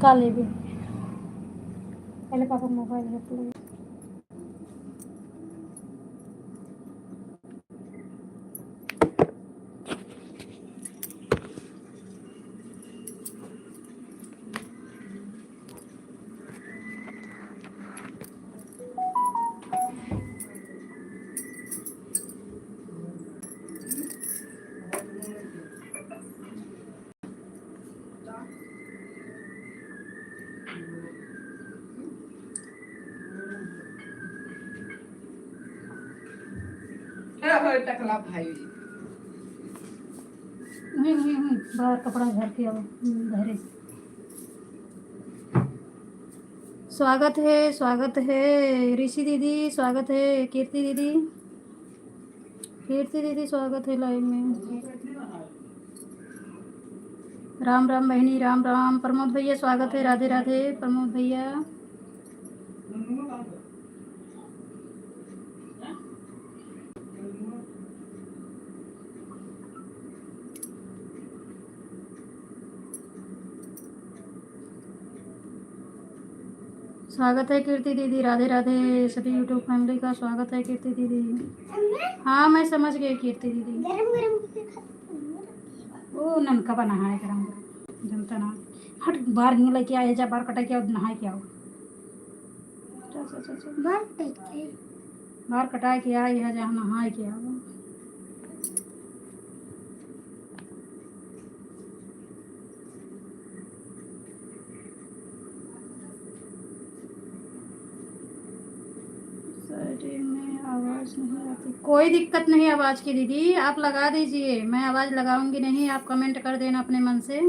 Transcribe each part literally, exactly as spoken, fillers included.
ला लेबे। पहले पापा मोबाइल रख ले। टकला भाई। हम्म, हम्म, हम्म, बाहर कपड़ा झार के आओ, हम्म, बहरे। स्वागत है, स्वागत है ऋषि दीदी, स्वागत है कीर्ति दीदी। कीर्ति दीदी, स्वागत है live में। राम राम बहिनी, राम राम। प्रमोद भैया, स्वागत है, राधे राधे प्रमोद भैया। स्वागत है कीर्ति दीदी, राधे राधे सभी YouTube family का स्वागत है कीर्ति दीदी। हाँ, मैं समझ गई कीर्ति दीदी। गरम गरम के खाते हैं। ओ ननका बना है गरम गरम, जनता ना। हट, बाहर नहीं लेके आए, जा बाहर कटा के आओ, नहाए के आओ। चल, चल, चल, चल। बाहर कटा के? बाहर कटा के आ, यहाँ जहाँ नहाए के आओ। Side में आवाज़ नहीं आती, कोई दिक्कत नहीं आवाज़ की दीदी, आप लगा दीजिए, मैं आवाज़ लगाऊंगी नहीं, आप comment कर देना अपने मन से।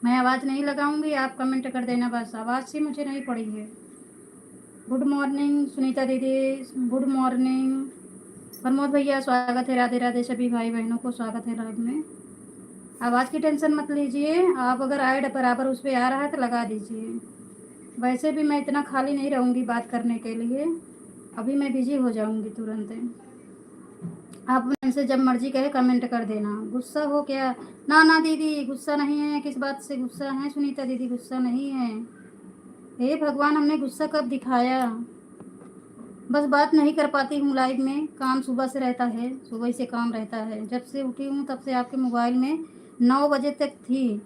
मैं आवाज़ नहीं लगाऊंगी, आप comment कर देना बस, आवाज़ से मुझे नहीं पड़ी है। Good morning सुनीता दीदी, good morning प्रमोद भैया, स्वागत है, राधे राधे सभी भाई बहनों को, स्वागत है live में। आवाज़ की tension मत लीजिए, आप अगर ऐड बराबर उस पे आ रहा है तो लगा दीजिए। वैसे भी मैं इतना खाली नहीं रहूँगी बात करने के लिए, अभी मैं बिजी हो जाऊँगी तुरंत। आप मन से जब मर्जी कहे comment कर देना। गुस्सा हो क्या? ना ना दीदी, गुस्सा नहीं है। किस बात से गुस्सा है सुनीता दीदी? गुस्सा नहीं है। हे भगवान, हमने गुस्सा कब दिखाया? बस बात नहीं कर पाती हूँ लाइव में, काम सुबह से रहता है, सुबह से काम रहता है। जब से उठी हूँ तब से आपके मोबाइल में नौ बजे तक थी,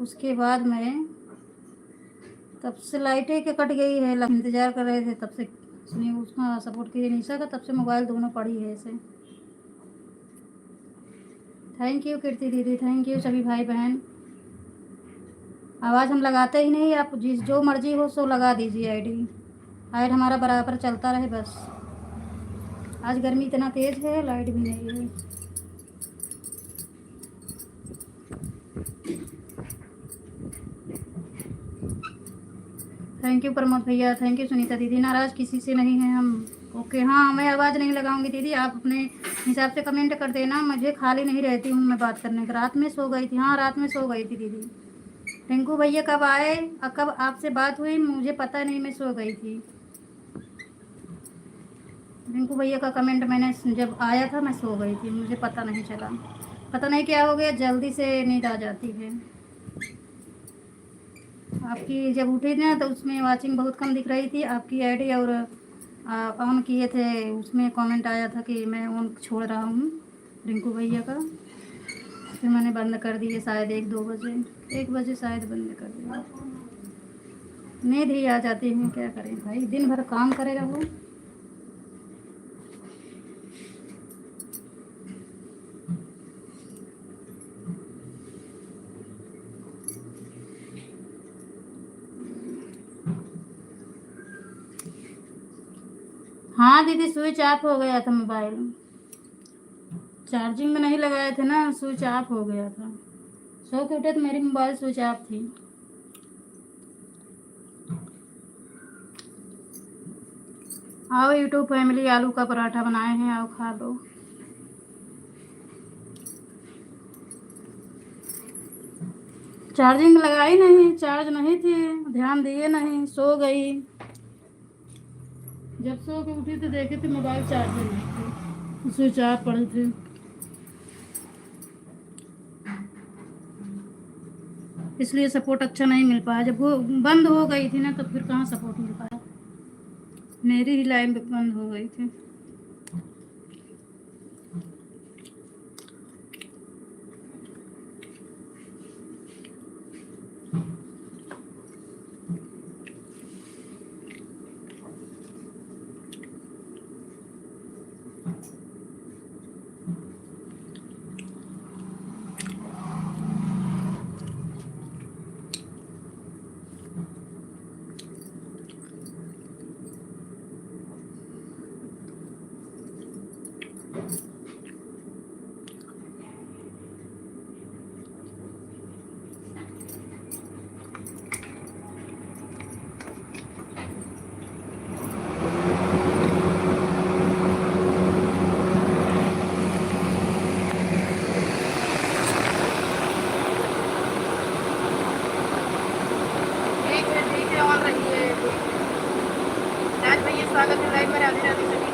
उसके बाद मैं तब से लाइटें के कट गई है, इंतज़ार कर रहे थे तब से। सुनिए, उसका सपोर्ट कीजिए निशा का, तब से मोबाइल दोनों पड़ी है ऐसे। थैंक यू कीर्ति दीदी, थैंक यू सभी भाई बहन। आवाज़ हम लगाते ही नहीं, आप जिस जो मर्जी हो सो लगा दीजिए आईडी। ऐड हमारा बराबर चलता रहे बस। आज गर्मी इतना तेज है, लाइट भी नहीं है। थैंक यू प्रमोद भैया, थैंक यू सुनीता दीदी। नाराज़ किसी से नहीं है हम। ओके, हाँ, मैं आवाज़ नहीं लगाऊंगी दीदी, आप अपने हिसाब से कमेंट कर देना। मुझे खाली नहीं रहती हूँ मैं बात करने का। रात में सो गई थी, हाँ, रात में सो गई थी दीदी। रिंकू भैया कब आए और कब आपसे बात हुई, मुझे पता नहीं, मैं सो गई थी। रिंकू भैया का कमेंट मैंने स-, जब आया था, मैं सो गई थी, मुझे पता नहीं चला। पता नहीं क्या हो गया, जल्दी से नींद आ जाती है। आपकी जब उठी ना, तो उसमें वॉचिंग बहुत कम दिख रही थी। आपकी आईडी और, आ, ऑन किए थे, उसमें कमेंट आया था कि मैं ऑन छोड़ रहा हूँ रिंकू भैया का। फिर मैंने बंद कर दिए, शायद एक दो बजे, एक बजे शायद बंद कर दिया। नींद ही आ जाती है, क्या करें भाई, दिन भर काम करे रहो। हाँ दीदी, स्विच ऑफ हो गया था मोबाइल, चार्जिंग में नहीं लगाए थे ना, स्विच ऑफ हो गया था। सो के उठे तो मेरी मोबाइल स्विच ऑफ थी। आओ YouTube फैमिली, आलू का पराठा बनाए हैं, आओ खा लो। चार्जिंग लगाई नहीं, चार्ज नहीं थी, ध्यान दिए नहीं, सो गई। जब सो के उठी तो देखे तो मोबाइल चार्ज में नहीं थे, स्विच ऑफ पड़े थे। इसलिए सपोर्ट अच्छा नहीं मिल पाया। जब वो बंद हो गई थी ना, तो फिर कहाँ सपोर्ट मिल पाया? मेरी ही लाइन बंद हो गई थी। ठीक है, ठीक है, ऑन रही है। राज भैया, स्वागत है लाइव में, राधे राधे सभी।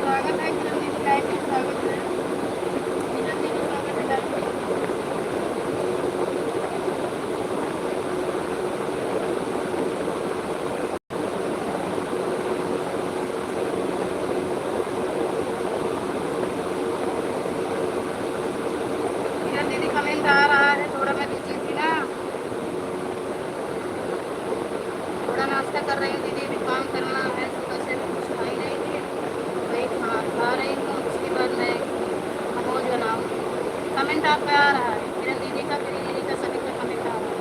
स्वागत है किरण दीदी, लाइव में स्वागत है। किरण दीदी, स्वागत है लाइव में। किरण दीदी, कमेंट आ रहा है, थोड़ा मैं बिजी थी ना, थोड़ा नाश्ता कर रही हूँ दीदी, अभी काम करना है, सुबह से कुछ खाई नहीं थी, वही खा, खा रही हूँ, उसके बाद मैं मोमोज बनाऊँगी। कमेंट आपका आ रहा है, किरण दीदी का, किरण दीदी का, सभी का कमेंट आ रहा है।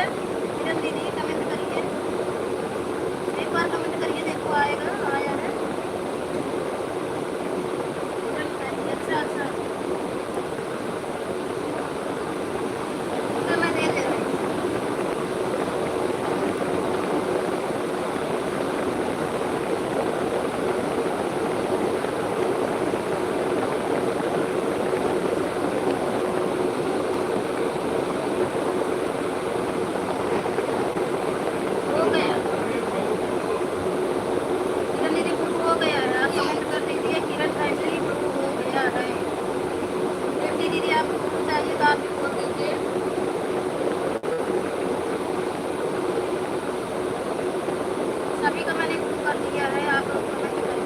किरण दीदी, comment करिए, एक बार comment करिए, देखो आएगा, आया है। अच्छा, अच्छा। तो मैं दे दे रही हूँ। हो गया। किरण दीदी, proof हो गया है। आप comment कर दीजिए, किरण family proof हो गया है। दीप्ति दीदी, आपको proof चाहिए तो आप भी बोल दीजिए। सभी का मैंने proof कर दिया है, आप लोग comment करें।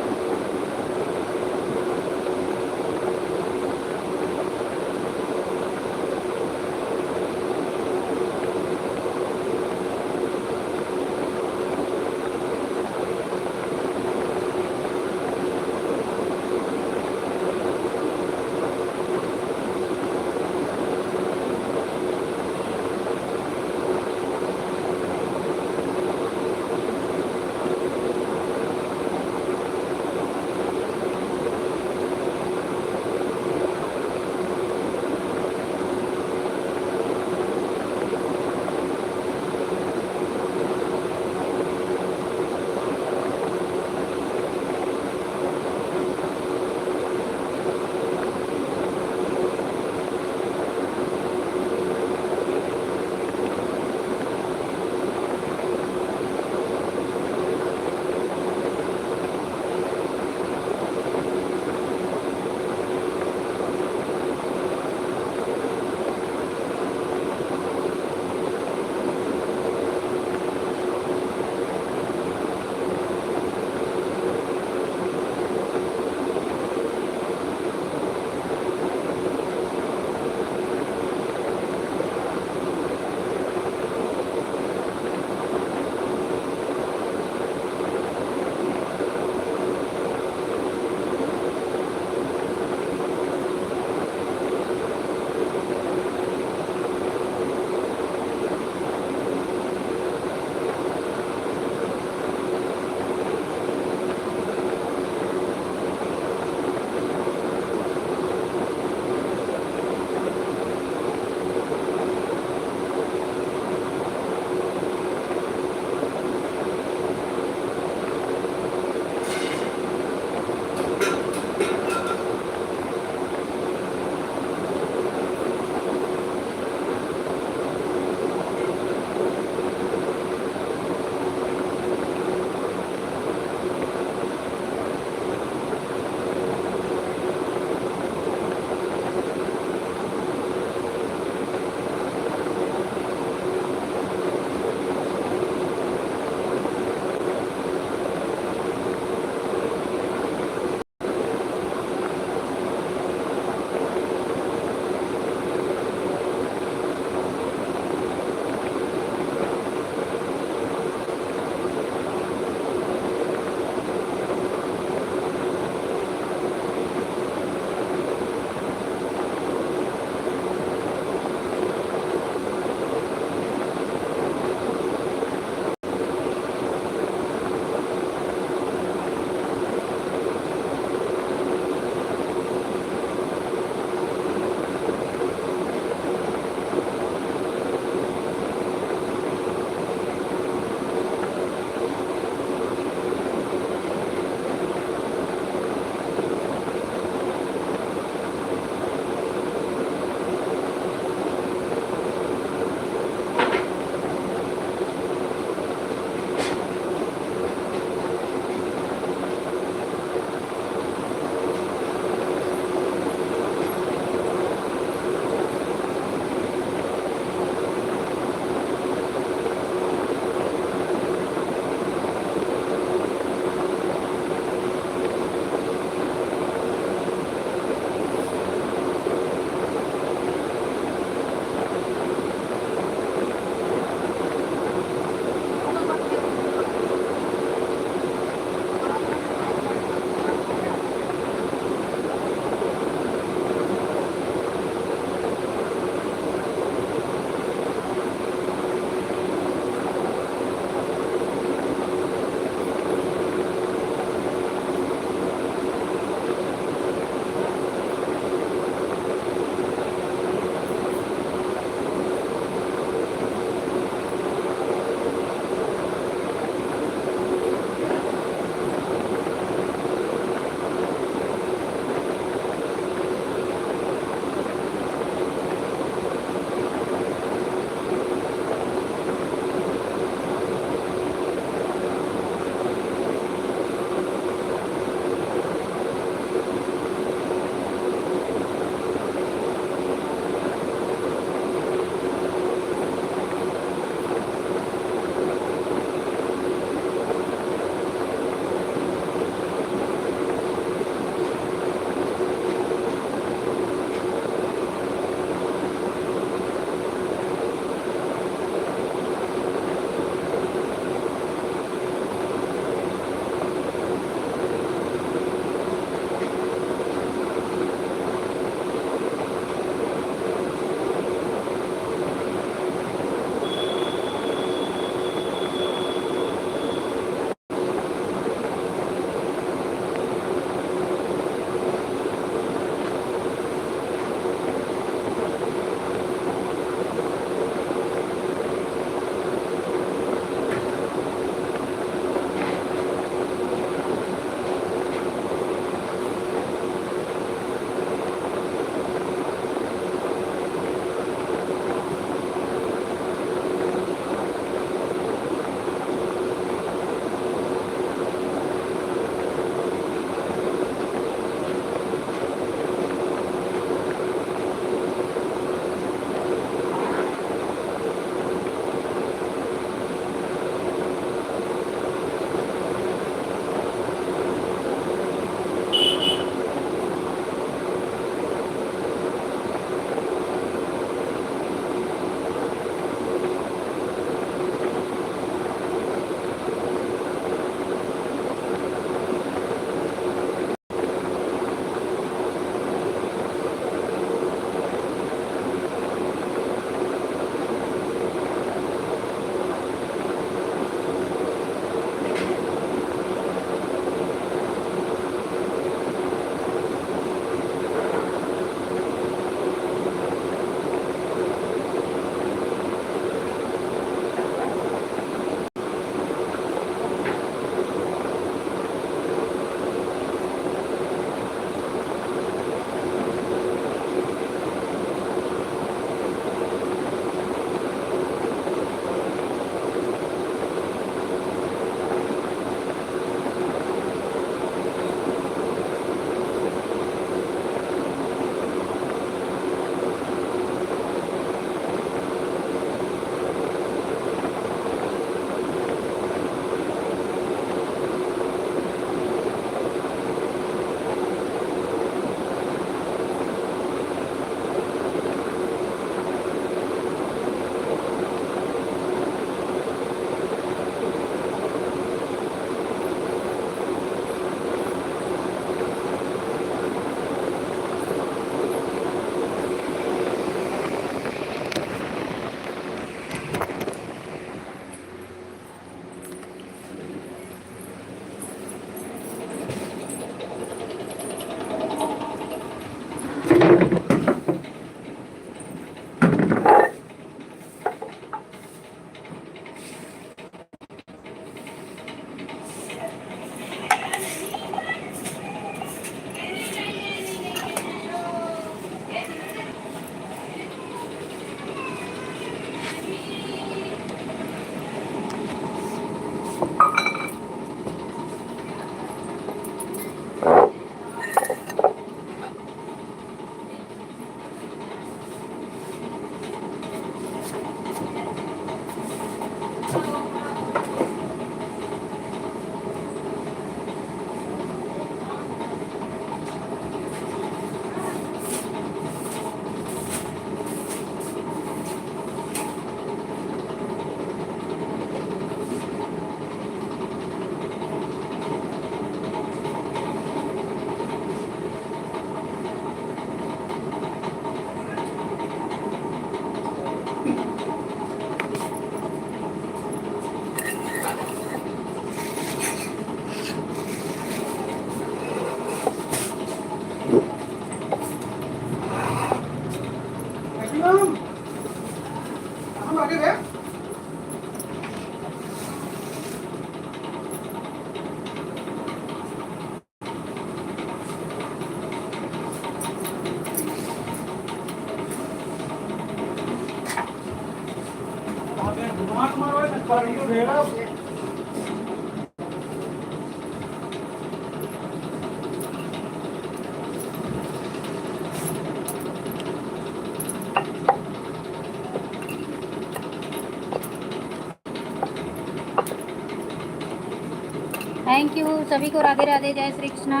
Thank you, सभी को राधे राधे, जय श्री कृष्णा।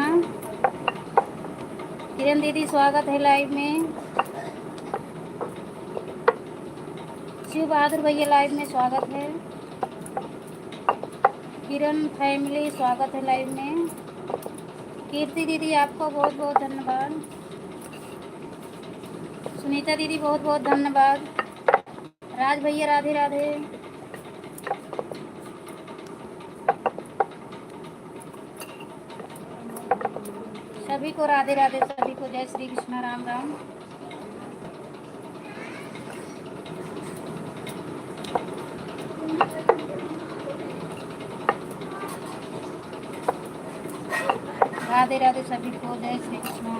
किरण दीदी, स्वागत है live में। शिव बहादुर भैया, live में स्वागत है। किरण family, स्वागत है live में। कीर्ति दीदी, आपको बहुत बहुत धन्यवाद। सुनीता दीदी, बहुत बहुत धन्यवाद। राज भैया, राधे राधे। सभी को राधे राधे, सभी को जय श्री कृष्णा, राम राम। राधे राधे सभी को, जय श्री कृष्णा।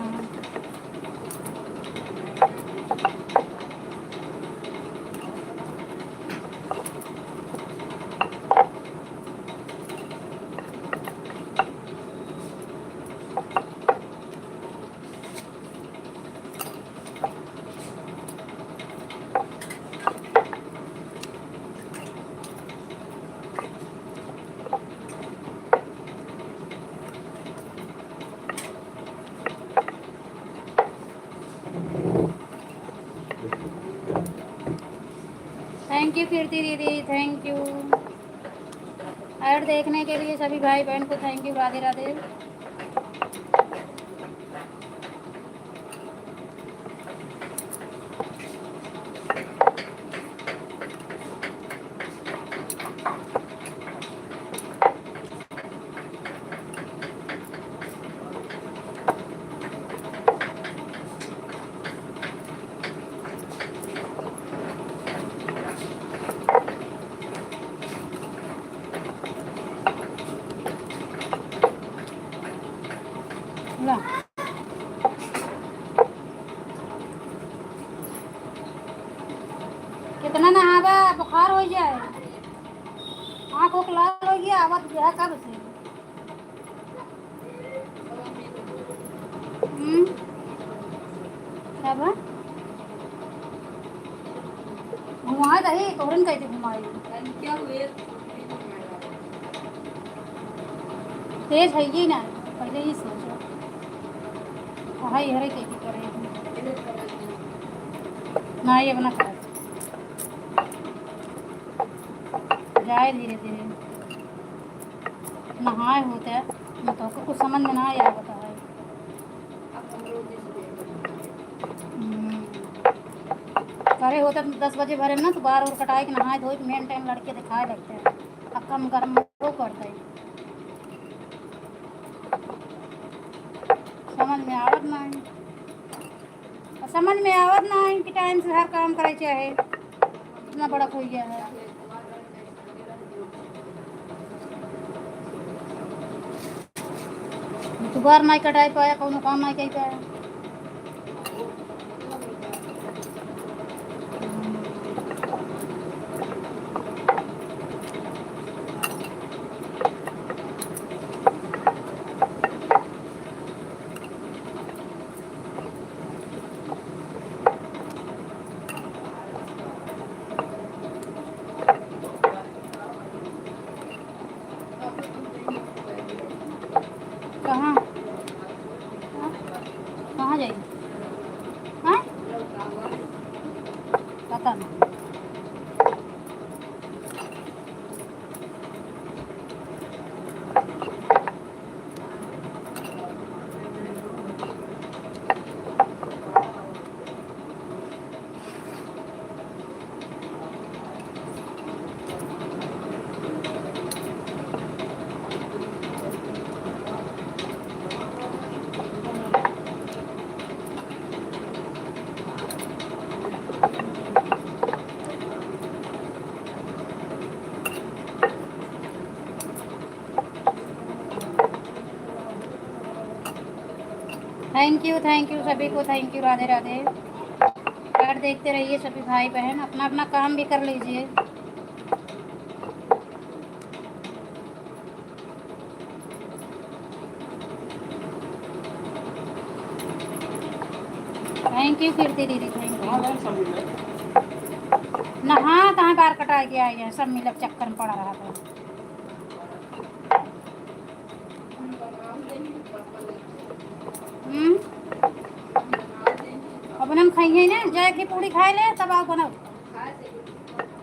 Thank you कीर्ति दीदी, thank you। Ad देखने के लिए सभी भाई बहन को thank you, राधे राधे। ला। कितना नहावा, बुखार हो जाए, आँख उख लाल हो गया, आवत गया कब से। हम्म, का बा? घुमाए रही, तोहरन कैसे घुमाई? तेज है ये ना, पहले ही सोचो। हाँ, ये हरे कैसे करे? ना, ये बना कर जाए धीरे धीरे। नहाए होते, मैं तो कुछ समझ में ना आया होता है। हम्म। करे होते तो दस बजे भरे में ना, तो बार और कटाए के नहाए धोए के मेन टाइम लड़के दिखाए लगते हैं। अब कम गर्म वो करते हैं। समझ में आवत ना है। समझ में आवत ना है कि टाइम से हर काम करे चाहे। इतना बड़ा कोई है। दुबार नहीं कटाई पाया, कौनो काम नहीं कर पाया। कहाँ? हाँ? Thank you, thank you सभी को, thank you, राधे राधे। और देखते रहिए सभी भाई बहन, अपना अपना काम भी कर लीजिए। Thank you कीर्ति दीदी, thank you। ना, हाँ, कहाँ बार कटा गया है, सब मिलक चक्कर में पड़ा रहा था। हम्म? अब हम खाइए ना, जाए के पूड़ी खाए ले, तब आओ बनाओ।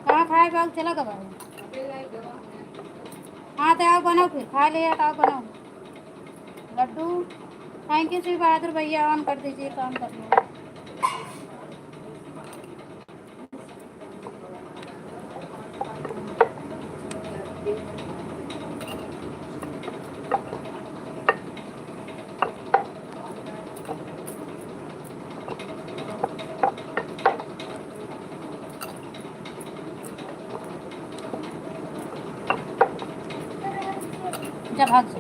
कहाँ खाए बाबू, चला गवा। हाँ, तो आओ बनाओ फिर, खा ले, आओ बनाओ। लड्डू, thank you शिव बहादुर भैया, on कर दीजिए, काम कर लो। जा भाग जा।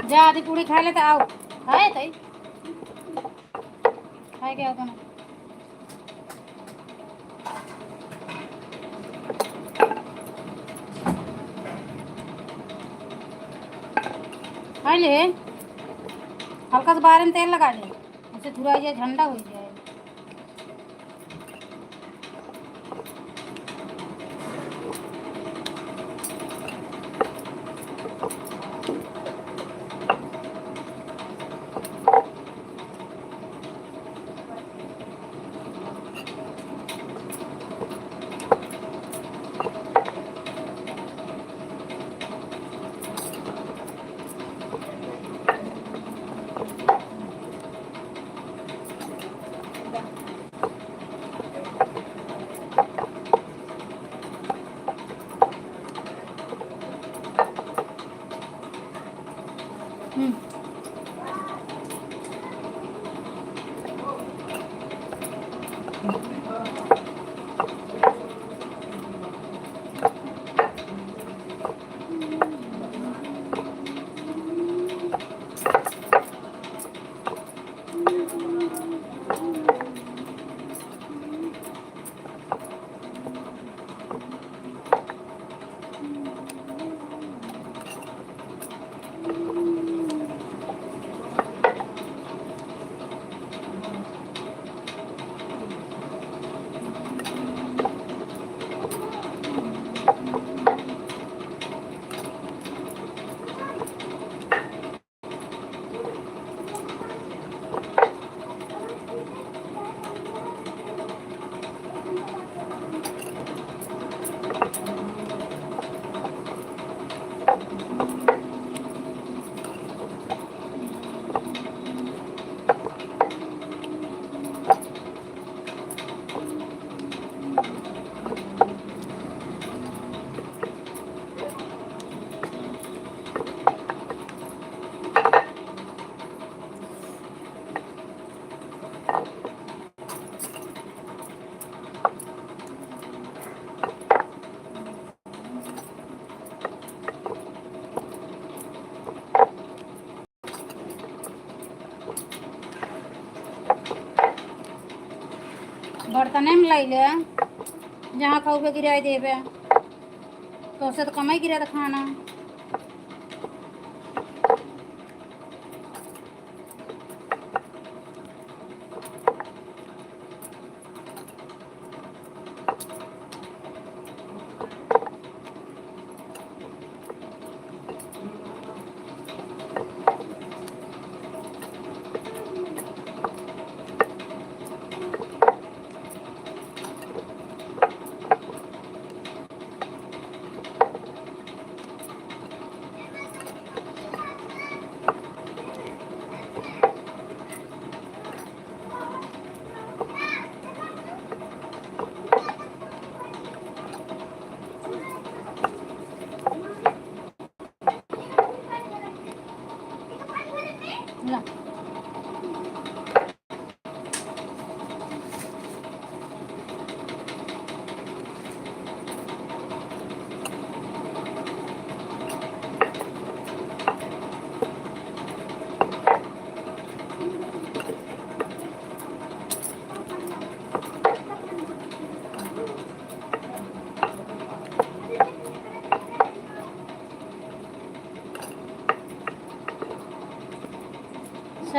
जा, आधी पूड़ी खाए ले तो आओ। खाए तई? खाए के आओ तो ना। खाए ले। हल्का सा बाहर में तेल लगा ले। ऐसे धुरा ये झंडा हो जाए। हम्म। बर्तने में लइले, जहाँ खाउबे गिराइ देबे, तो से तो कमाई गिरा खाना।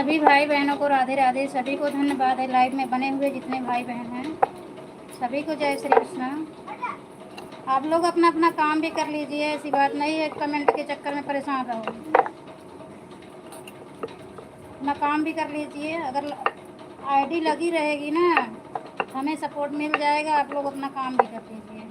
सभी भाई बहनों को राधे राधे। सभी को धन्यवाद है, लाइव में बने हुए जितने भाई बहन हैं, सभी को जय श्री कृष्णा। आप लोग अपना अपना काम भी कर लीजिए, ऐसी बात नहीं है कमेंट के चक्कर में परेशान रहो। अपना काम भी कर लीजिए। अगर आईडी लगी रहेगी ना, हमें सपोर्ट मिल जाएगा। आप लोग अपना काम भी कर लीजिए।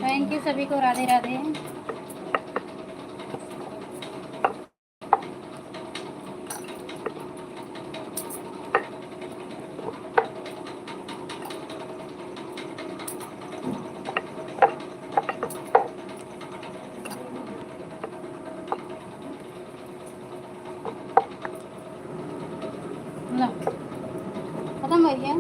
थैंक यू सभी को, राधे राधे। ला, खत्म होइ गया।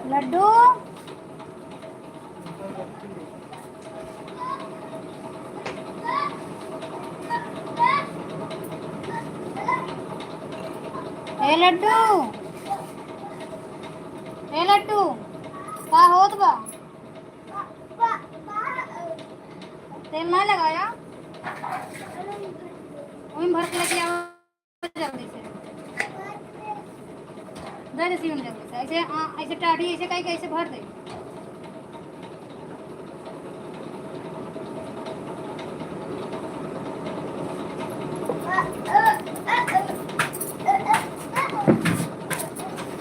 लड्डू, ए लड्डू, ए लड्डू, का होत बा? तेल ना लगाया, वही भर के लेके आओ। जल्दी से। दे दे सीम जल्दी से। ऐसे, आ, ऐसे टाढ़ी, ऐसे कहीं, कहीं से भर दे।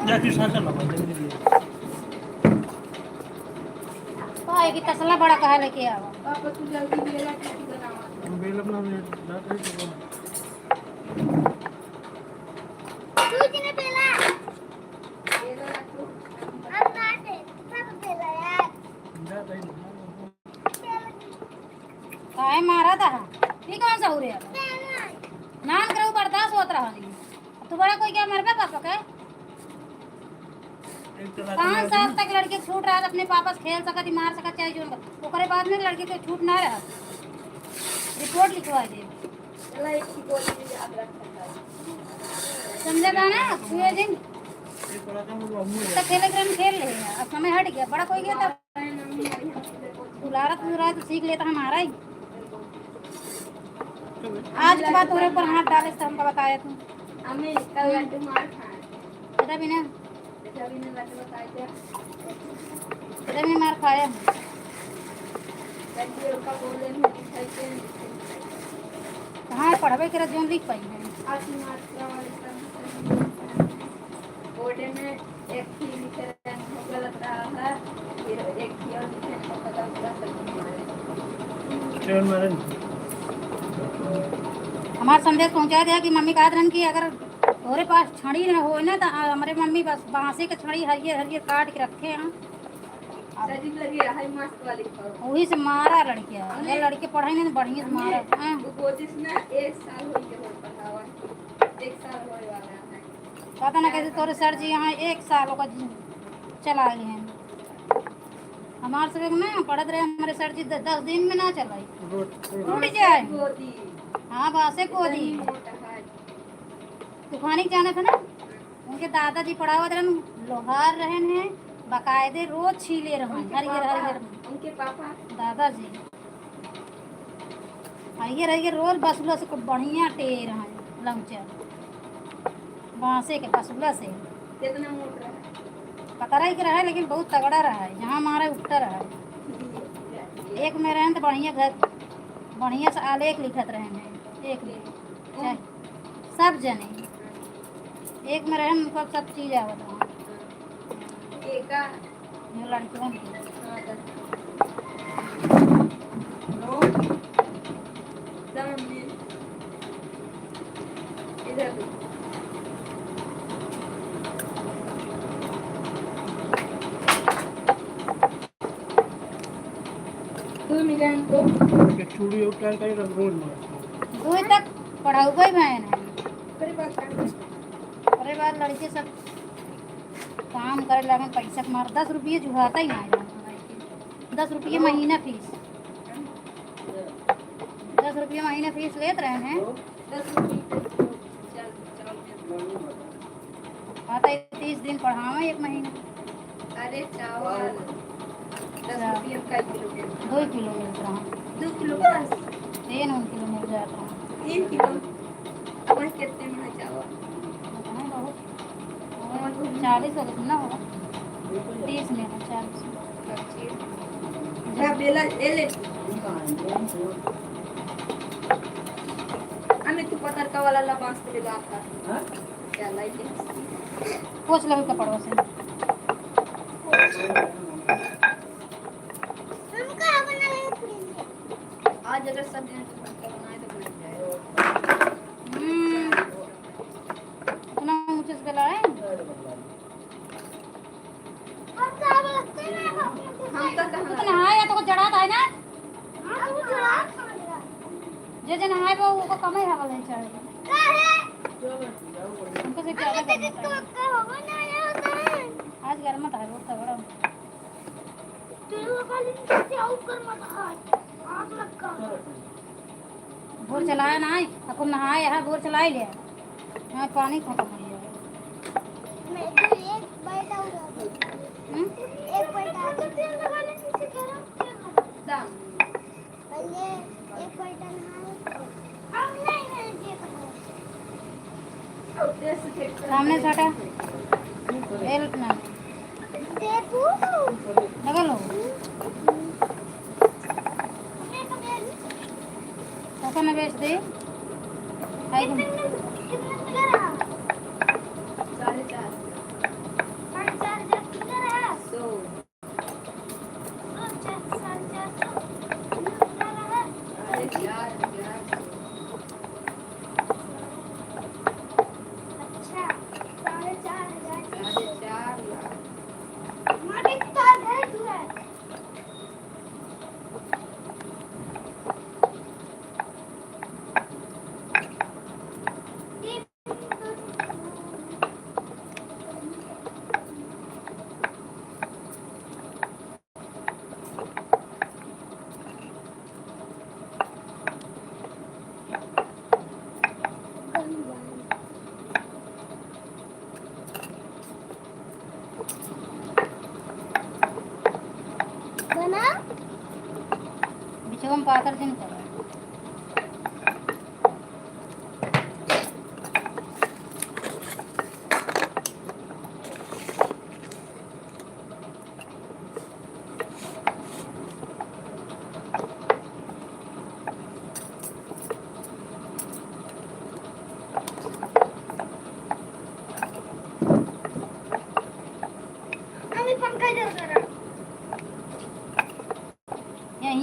जा, फिर सांस लगा, जल्दी, जल्दी। तो आएगी तसला बड़ा कहा लेके आवा। पापा, तू जल्दी बेला के बनावा। हम बेल अपना में डाल रहे थे। तू इतने बेला। बेला तू। हम ना दे, सब बेला यार। जा, जा, जा। काहे मारा था? ई कौन सा हो रहा है? नान करो बर्दाश्त होत रहा है। तू बड़ा कोई क्या मरबे पापा के? पाँच साल तक लड़के के छूट रहा, अपने पापा से खेल सकत, मार सकत, चाहे जो, ओकरे बाद में लड़के के छूट ना रहा। रिपोर्ट लिखवा दे। समझे बा ना? छुए दिन। तो खेले के रन खेल रहे हैं, अब समय हट गया, बड़ा कोई गया तब। दुलारा, दुलारा तो सीख लेता हमारा ही। आज के बाद तोरे ऊपर हाथ डाले से हमका बताया तू। हमें इसका लड्डू मार खाए। बेटा बिना। तेरे में मार खाया। कहाँ पढ़बे करे, जोन लिख पाई है। बोर्ड में एक ही लिखे रहे, वो गलत रहा है, फिर एक ही और लिखे रहे, वो गलत रहा, सब लिखे रहे। चल मारे। हमार संदेश पहुँचा दिया कि मम्मी कहत रहन कि अगर तोरे पास छड़ी न होय ना, त हमरे मम्मी बस बांसे के छड़ी हरियर हरियर काट के रखे हैं। अब सजीव लगे है मास्क वाली खाओ। वही से मारा लड़के, अरे लड़के पढ़ाई नहीं बढ़िया से मारा। हाँ। वो गोदी से ना एक साल हो गया हो पढ़ावा, एक साल होए वाला है। पता ना कैसे तोरे सर जी यहाँ एक साल ओकर जी चला गए हैं। हमार सब एक ना पढ़त रहे, हमारे सर जी द-, दस दिन में ना चलाई, टूट जाए। गोदी। हाँ, बांसे गोदी। मोटा है। तूफानी जाने थे ना, उनके दादाजी पढ़ावत रहन, लोहार रहन हैं, बाकायदे रोज छीले रहन, हरियर हरियर। उनके पापा? दादाजी। हरियर हरियर रोज बसुला से खूब बढ़िया टेर हैं, लौचा। बांसे के बसुला से। कितना मोट रहा? पतरई के रहा, लेकिन बहुत तगड़ा रहा है, जहाँ मारे उठता रहा है। एक में रहन तो बढ़िया घर, बढ़िया से आलेख लिखत रहन हैं, एक में। चाहे सब जने एक में रहन, उनको सब चीज आवत रहा। ये लड़कियों की। इधर। तू मिलन को। के चूड़ी उतार के रख, रोज मार। दो तक पढ़ाऊ भाई बहन है। अरे बात कर। अरे बात लड़के सब काम करे लगन, पैसा के मार, दस रुपये जुहाता ही ना है। दस रुपये महीना फीस, दस रुपये महीना फीस लेत रहे हैं। दस रुपये। हाँ, तो तीस दिन पढ़ावे एक महीना। अरे चावल, दस अच्छा। रुपये में का किलो मिलता? दो किलो मिलता है। दो किलो बस? तीन उन किलो मिल जाता है। तीन किलो? वही कितने में है चावल? पता नहीं बहुत। चालीस अगर ना होगा, तीस में है, चालीस में। अच्छा। बेला, ए ले। अने तू पतरका वाला ला बांस के बेला आता। हाँ? क्या लाई के? पोछ लो कपड़वा से। आज अगर सब जने तो बनाए तो बन जाए। हम्म। इतना ऊंचे से बेला है। हम तो तू तो नहाए या तो जड़ात है ना? जे जे नहाए बा, ओको कमे हवा ले चढ़े। हमको से क्या करना है? आज गर्म था, बहुत तगड़ा। भोर चलाया ना है, अब हम नहाए यहाँ, भोर चलाए ले। यहाँ पानी खत्म हो गया। मैं तो एक बाल्टा उड़ा दे। हम्म? एक बाल्टा। पहले एक बाल्टा नहाए। अब नहीं, नहीं, ये तो है। सामने से हटा। हेल्प ना। देखो। लगा लो। पैसा ना बेच दे। आई तुम। कितने, कितने का रहा? साढ़े चार। साढ़े चार हजार कितना रहा? सौ। बना। बिचवा में पातर दिन करो।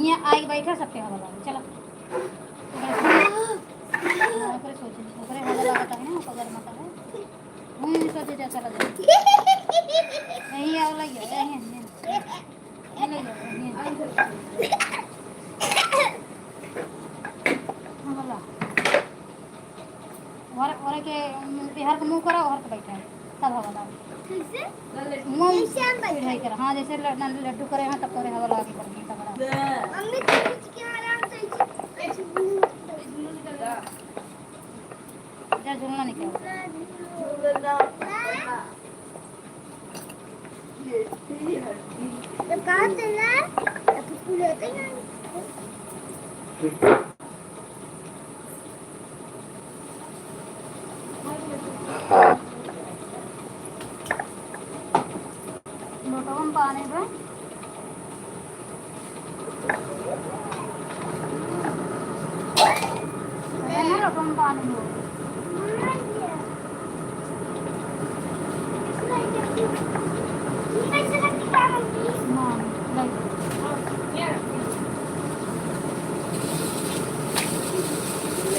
यहाँ आइ बैठा, सबके हवा लागे। चला। ओकरे सोचे, ओकरे हवा लागत है ना, ओकर गर्मा का है। हम्म, सोचे जा, चला जा। यहीं आओ, लग जाओ, यहीं, यहीं। ये ले जाओ, यहीं। हाँ, बोला। ओहर, ओहर के, उम, एहर के मुँह करा, ओहर के बैठा है, तब हवा लागे। कैसे? मुँह जैसे हम बैठे। पिढ़ाई करा, हाँ, जैसे ल-, न-, लड्डू करे हैं, तब करे हवा लागे, करके तगड़ा। मम्मी, तू खींच के आराम से ऐसे, ऐसे घूम। जा, झूलना निकाल। तो कहाँ चला? अभी फूल होते हैं। लोटवन पानी बा। अरे ना, लोटवन पानी हो। ना, नहीं।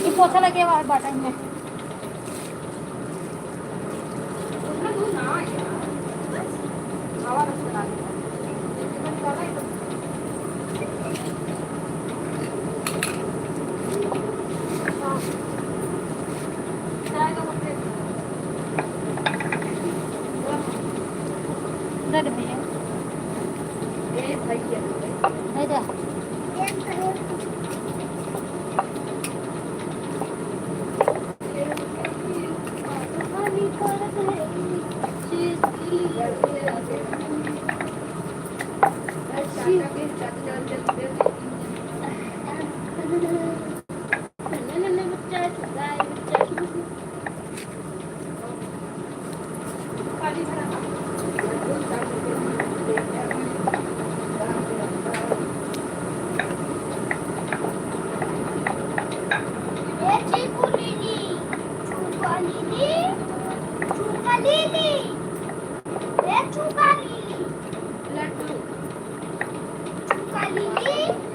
ये पोछा लगे हुआ है बटन में। दे दे भैया। दे दे। ए चीकू लीली, चूका लीली, चूका लीली, ए चूका लीली, लड्डू, चूका लीली।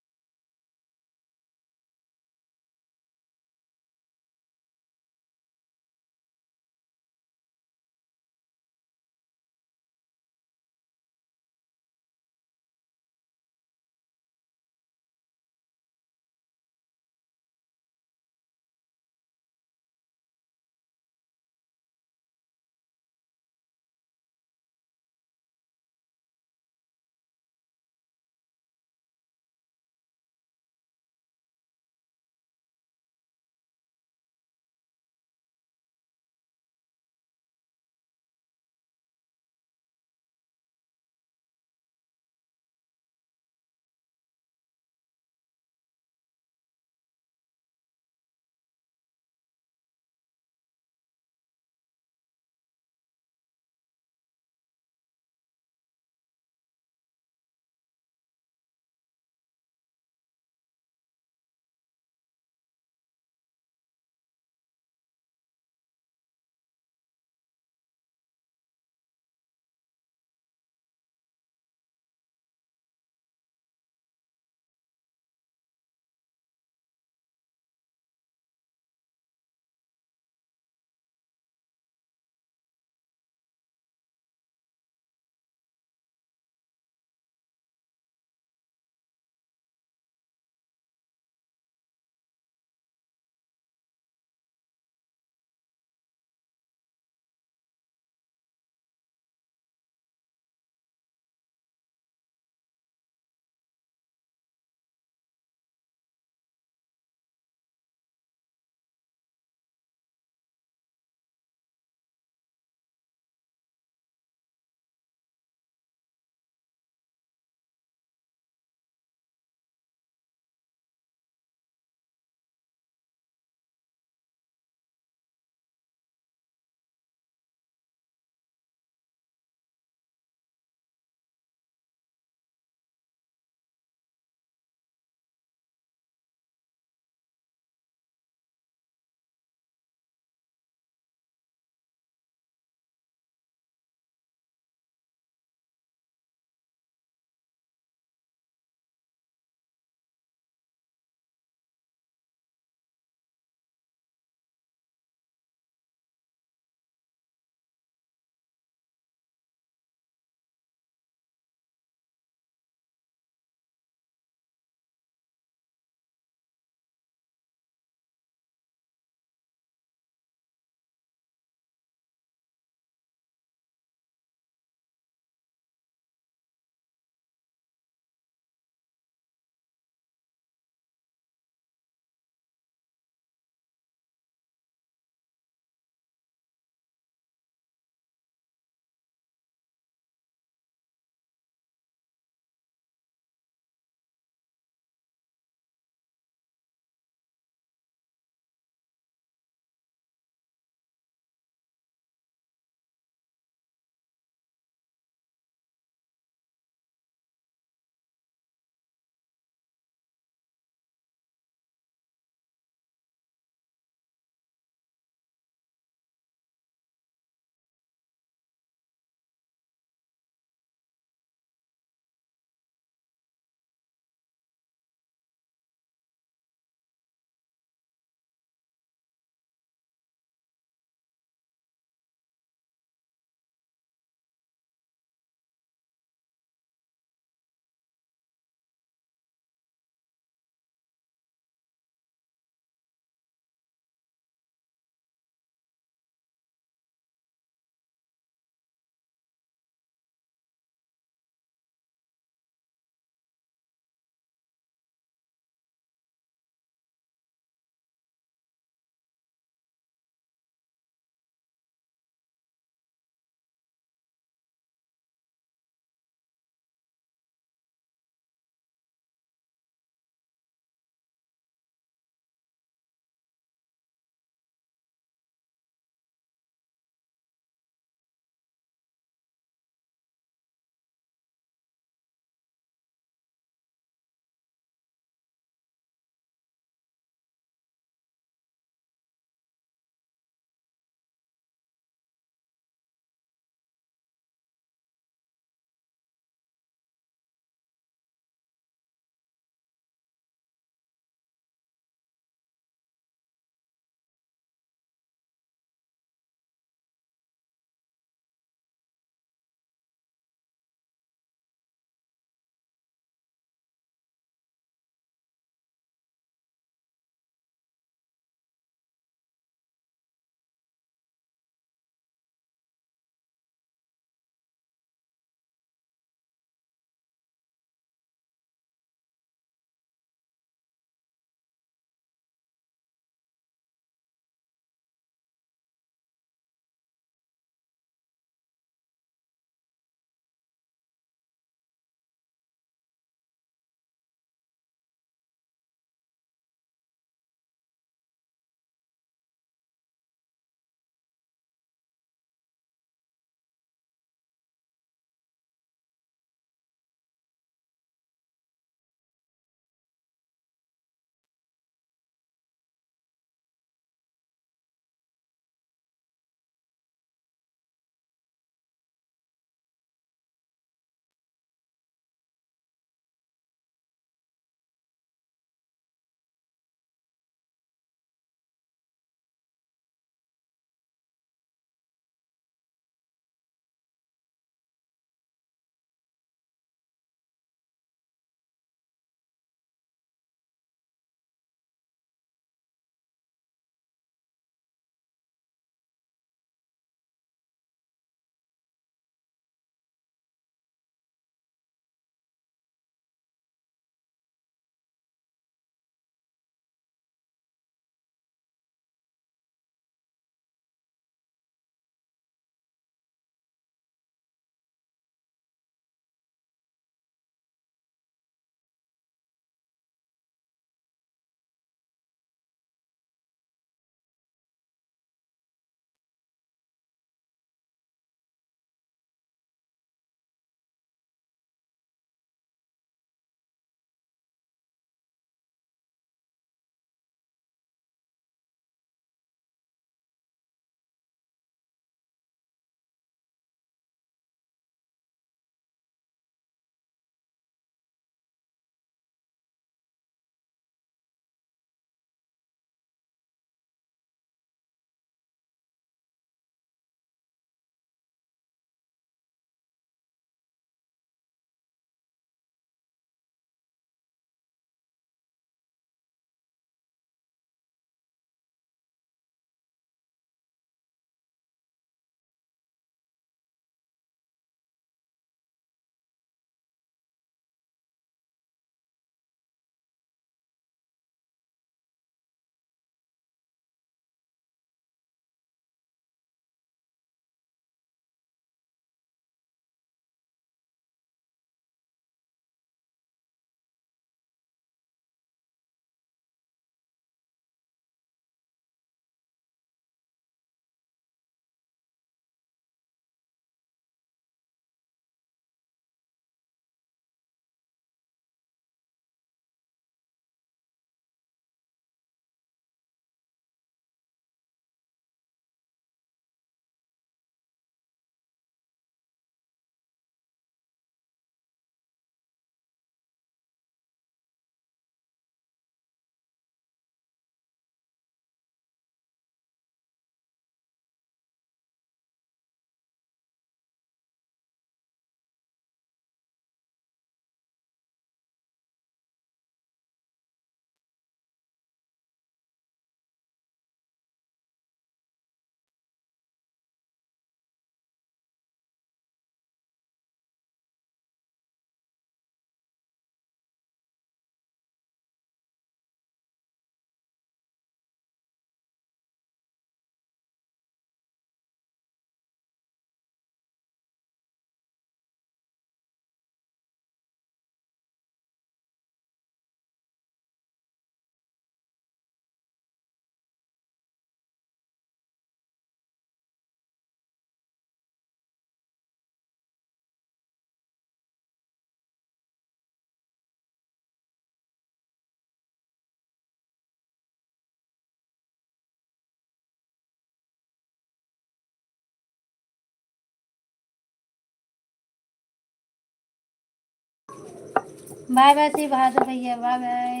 बाय बाय श्री बहादुर भैया, बाय बाय।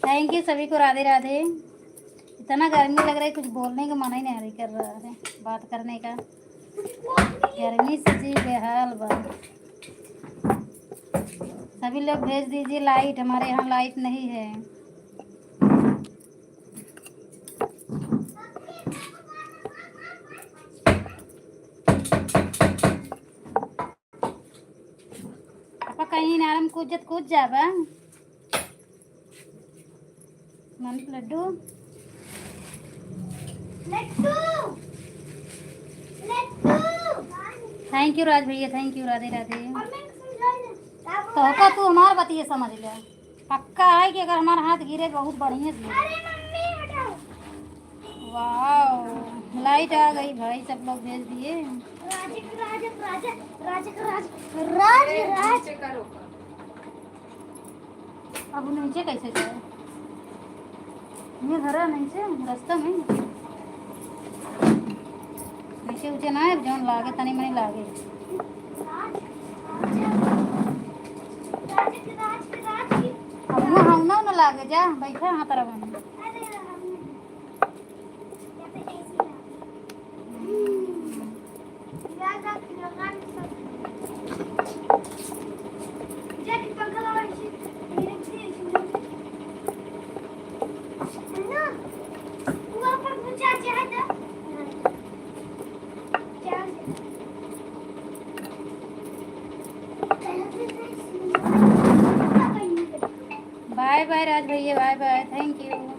Thank you सभी को, राधे राधे। इतना गर्मी लग रहा है, कुछ बोलने का मन ही नहीं कर रहा है, बात करने का। गर्मी से जी बेहाल बा। सभी लोग भेज दीजिए लाइट, हमारे यहाँ लाइट नहीं है। आपा कहीं इनारम कूदत कूद जाबा। मन लड्डू। लड्डू। लड्डू। Thank you राज भैया, thank you, राधे राधे। और मैं समझा नहीं। तो होका तू हमार बतिये समझ ले। पक्का है कि अगर हमार हाथ गिरे बहुत बढ़िया से गिरे। अरे मम्मी हटाओ। वाओ, लाइट आ गई भाई, सब लोग भेज दिए। राज, राज, राज, राज, राज, राज, राज। अब नीचे कैसे जाए? ये धरा नीचे, रास्ता में। नीचे उचे ना है, जौन लागे, तनी मनी लागे। अब मुँह हम ना, ना लागे, जा, बैठा हाँ तरह बने। बाय बाय राज भैया, बाय बाय, thank you।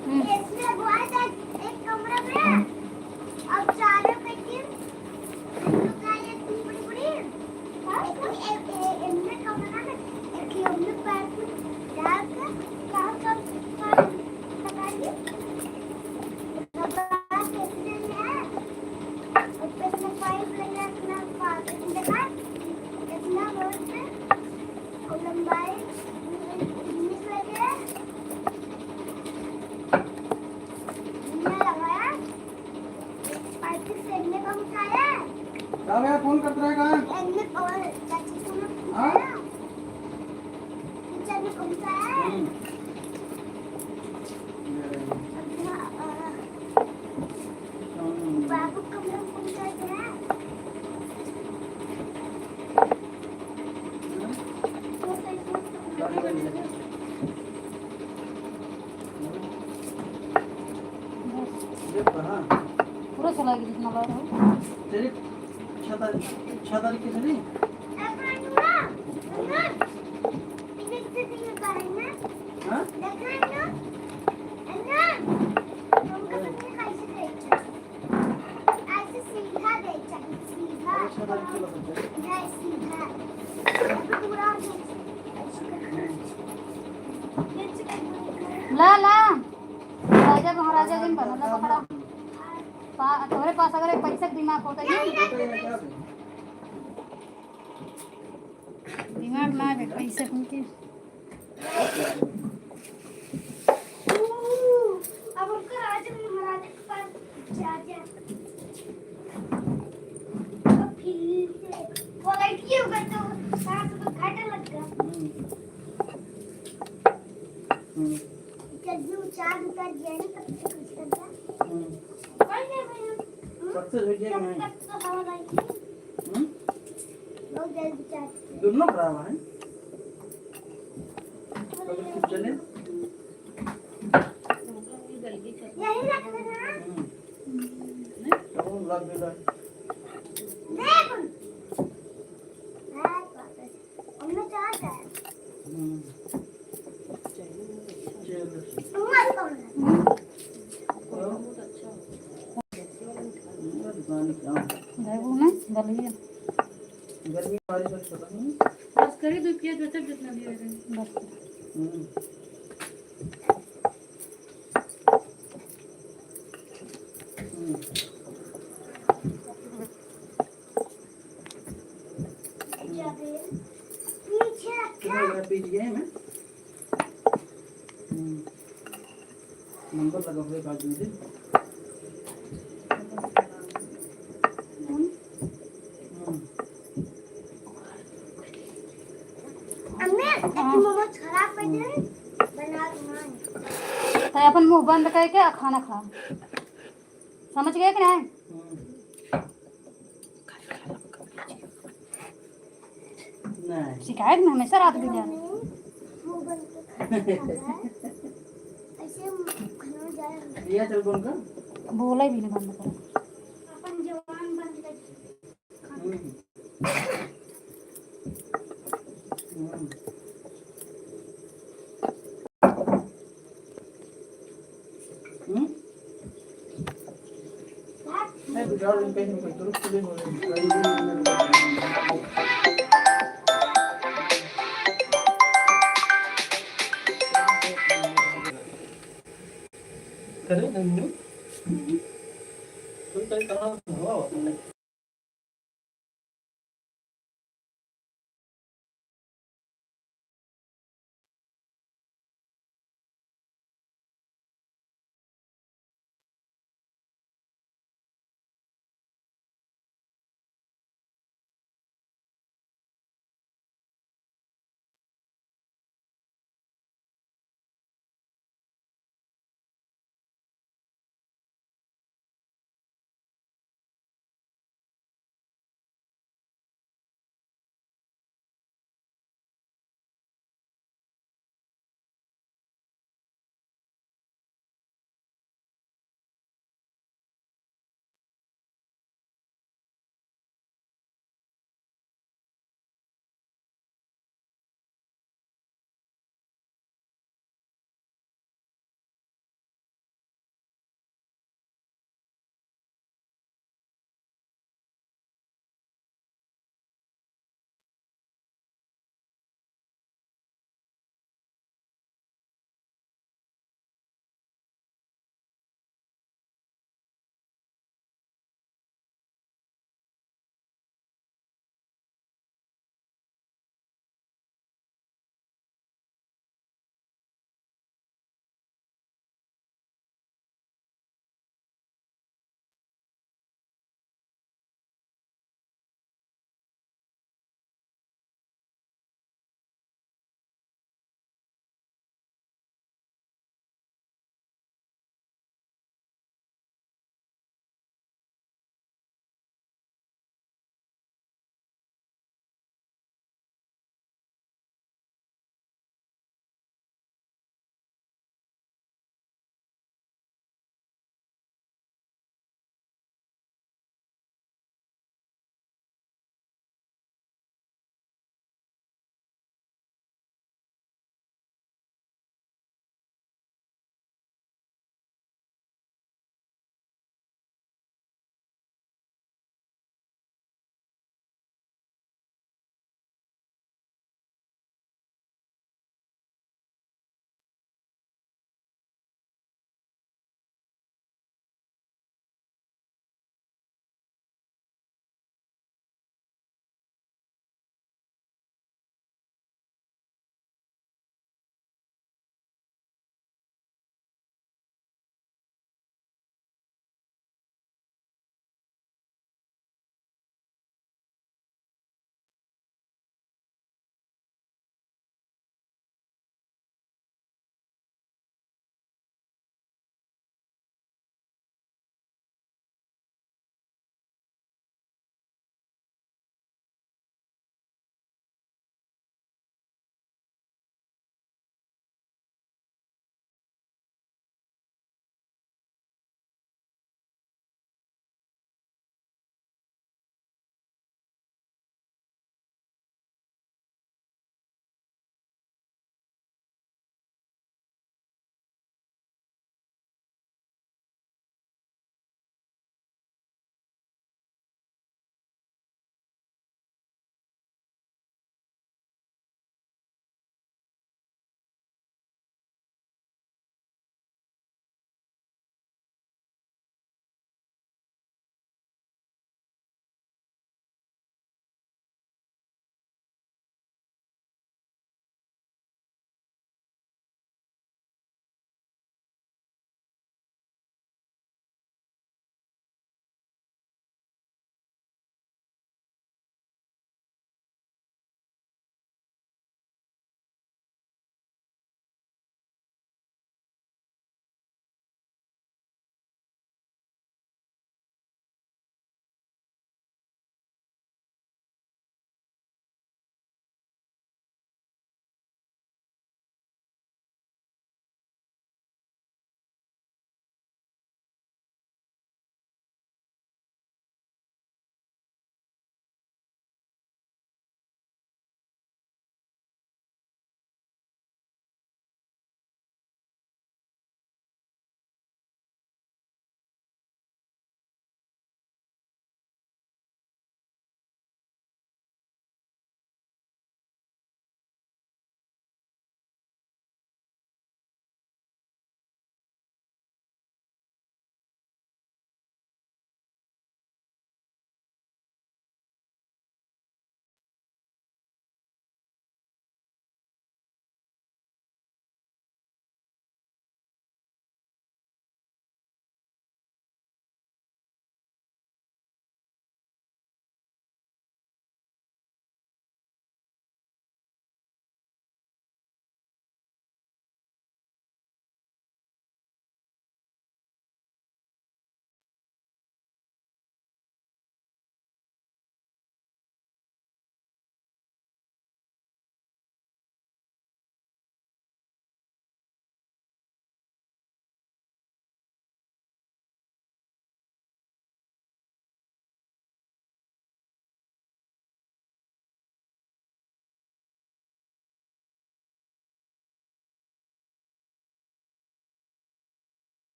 हम्म। इसमें बुआ का एक कमरा में, अब चारों के तीन, हम लोग का ये तीन बड़ी बड़ी, हाँ? एक, एक, एक, इनमें कमरा में, एक ही हम लोग पैर को डाल के, कहाँ, कहाँ, कहाँ लगाएंगे? अब बात कैसे है? ऊपर से पाइप लगा, इतना पाइप लगा, इतना बहुत है। और लंबाई उन्नीस लगे। इतना लगाया। पाइप से इतने कम उठाया। का भैया फोन करत रहे का? इतने और चाची को हाँ? उठाया। किचन में कम उठाया। हम्म। ये रहे। अब यहाँ, अ, हम्म। बाबू कमरा में कम उठाया। पूरा चला गया जितना बार हो। तेरी छह तारीख, छह तारीख की चली? हाँ? ऐसे सीधा दे, सीधा। अरे, सीधा, सीधा। सीधा। पूरा ऐसे। ला, ला। राजा महाराजा दिन बनल बा, पकड़ा। पा-, तोहरे पास अगर एक पैसा के दिमाग होता है, दिमाग ना है, पैसा के। अब उनका राजा महाराजा के पास जा, जा। अब फिर से वो लड़की होगा तो साथ में घाटा लग गया। हम्म। जब भी उचार उतर गया ना, तब से कुछ कर गया। हम्म। कोई नहीं, कोई नहीं। हम्म? Success हो गया कि नहीं? तब तक तो हवा लगी। हम्म? बहुत जल्दी उचार। दोनों खराब है। चले? यही रख देना। हम्म। नहीं, तो लग गया। देख। हाँ, वापस। हमें चार है। हम्म। चलो। तुम्हारे कौन है? हाँ। गए वो ना, गलिए। गर्मी बारिश और खत्म हुई। बस करी दो किया जो तक जितना भी हो रहे हैं। बस। हम्म। हम्म। कितना लगा पीस गया है ना? हम्म। नंबर लगा हुआ है बाजू में से। हम्म। अम्मी, एक मोमोज खराब कर दे, बना के ना। तो अपन मुंह बंद करके आ खाना खा। समझ गए कि नहीं? हम्म। नहीं। शिकायत में हमेशा रात बिगाड़। मुंह बंद करके खाना खा रहा है। ऐसे खाना जाए। ये चल कौन का? बोला ही भी नहीं बंद कर। अपन जवान बन के हम्म। हम्म। हम्म? नहीं, बुझाओ, इन कहीं कोई तुरंत खुले हो रहे हैं। करे नन्नू? तुम कहीं कहाँ हो?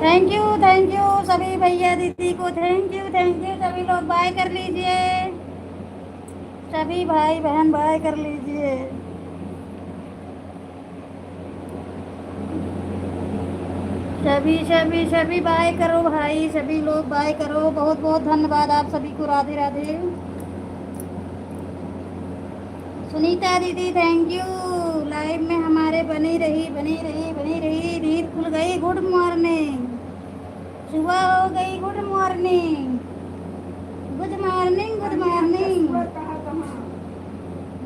Thank you, thank you सभी भैया दीदी को, thank you, thank you। सभी लोग बाय कर लीजिए, सभी भाई बहन बाय कर लीजिए। सभी सभी सभी बाय करो भाई, सभी लोग बाय करो। बहुत बहुत धन्यवाद आप सभी को, राधे राधे। सुनीता दीदी, thank you। Live में हमारे बनी रही, बनी रही, बनी रही। नींद खुल गई। Good morning। सुबह हो गई। Good morning। Good morning, good morning।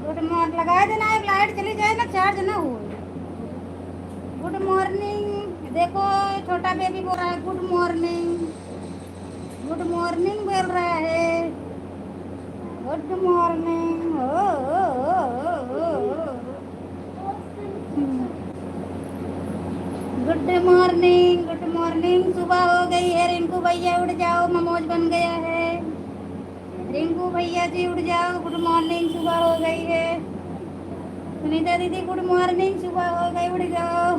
Good morning। लगा देना, एक light चली जाए ना, charge ना हो। Good morning। देखो, छोटा baby बोल रहा है, good morning। Good morning बोल रहा है। Good morning। ओ, ओ, ओ। Good morning, good morning। सुबह हो गई है, रिंकू भैया उठ जाओ, ममोज बन गया है। रिंकू भैया जी उठ जाओ, good morning, सुबह हो गई है। सुनीता दीदी, good morning, सुबह हो गई, उठ जाओ।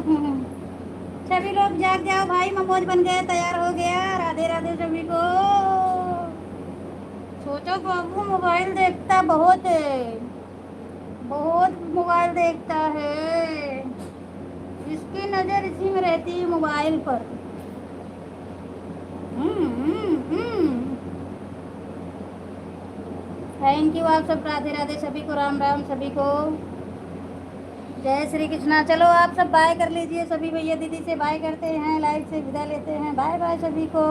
सभी लोग जाग जाओ भाई, ममोज बन गया, तैयार हो गया। राधे राधे सभी को। सोचो बाबू मोबाइल देखता बहुत है, बहुत मोबाइल देखता है, इसकी नज़र इसी में रहती है मोबाइल पर। हम्म, हम्म, हम्म। Thank you आप सब, राधे राधे सभी को, राम राम सभी को, जय श्री कृष्णा। चलो आप सब बाय कर लीजिए, सभी भैया दीदी से बाय करते हैं, लाइव से विदा लेते हैं। बाय बाय सभी को।